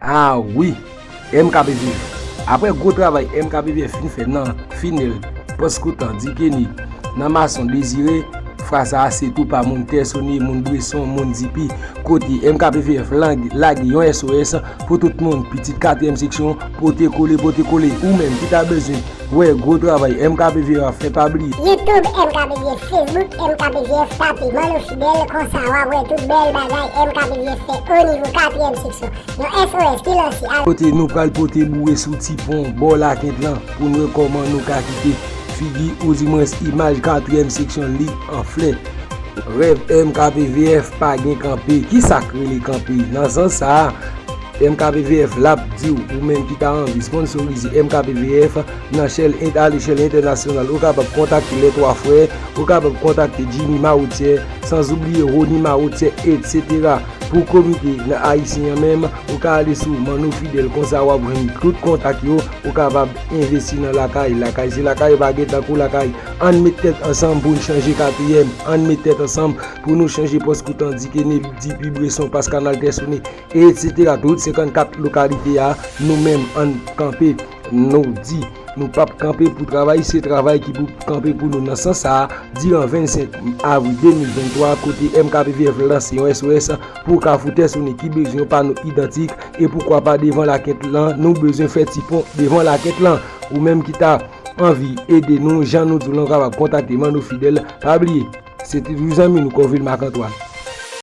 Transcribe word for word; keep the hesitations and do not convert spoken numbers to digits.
Ah wi, M K P V F. Apre gwo travay M K P V F fin fè nan finèl Pòs Koutan Dikeni nan Mason Dezire, fwa sa a se tou pa moun Tèsoni, moun Bweson, moun Dipi, kote M K P V F lage yon S O S pou tout moun, pitit katriyèm seksyon, pote kole, pote kole. Ou menm ki ta bezwen wè gwo travay M K P V F ap fè, pa bliye. YouTube M K P V F, Facebook M K P V F, tape Manno Fidèl, konsa w ap wè tout bèl bagay M K P V F fè o nivo katriyèm seksyon. Yon S O S ki lanse a. Kote nou pral pote boure sou ti pon bò Lakent lan pou n wè kòman nou ka kite figi, oudimwens imaj katriyèm seksyon li an flè. Rèv M K P V F pa gen kanpe. Kisa k rele kanpe? Nan sans sa a, M K P V F l ap di w, ou menm ki ta anvi sponsorize M K P V F nan chèl ent-, alechèl entènasyonal, ou kapab kontakte Les Trois Frères, ou kapab kontakte Jimmy Mawotyè, sanzoubliye Rony Mawotyè, etsetera. Pou komite nan ayisyen an menm, ou ka ale sou Manno Fidèl, konsa w ap jwenn tout kontak yo, ou kapab envesti nan lakay. Lakay se lakay, pa gen tankou lakay. Ann met tèt ansanm pou n chanje katriyèm. Ann met tèt ansanm pou nou chanje Pòs Koutan, Dikeni, Dipi, Bweson, Pas Kanal, Tèsoni, etsetera. Tout senkannkat lokalite a, nou menm ann kanpe. Nou di, nou p ap kanpe pou travay, se travay ki pou kanpe pou nou. Nan sans sa a, diran vennsenk avri de mil venntwa, kote M K P V F lanse yon S O S pou Kafou Tèsoni ki bezwen yon pano idantik e poukwa pa devan Lakent lan, nou bezwen fè ti pon devan Lakent lan. Ou menm ki ta anvi ede nou, jan nou di w lan, ou kapab kontakte Manno Fidèl. Pa bliye, se te toujou zanmi nou, Covil Marc Antoine.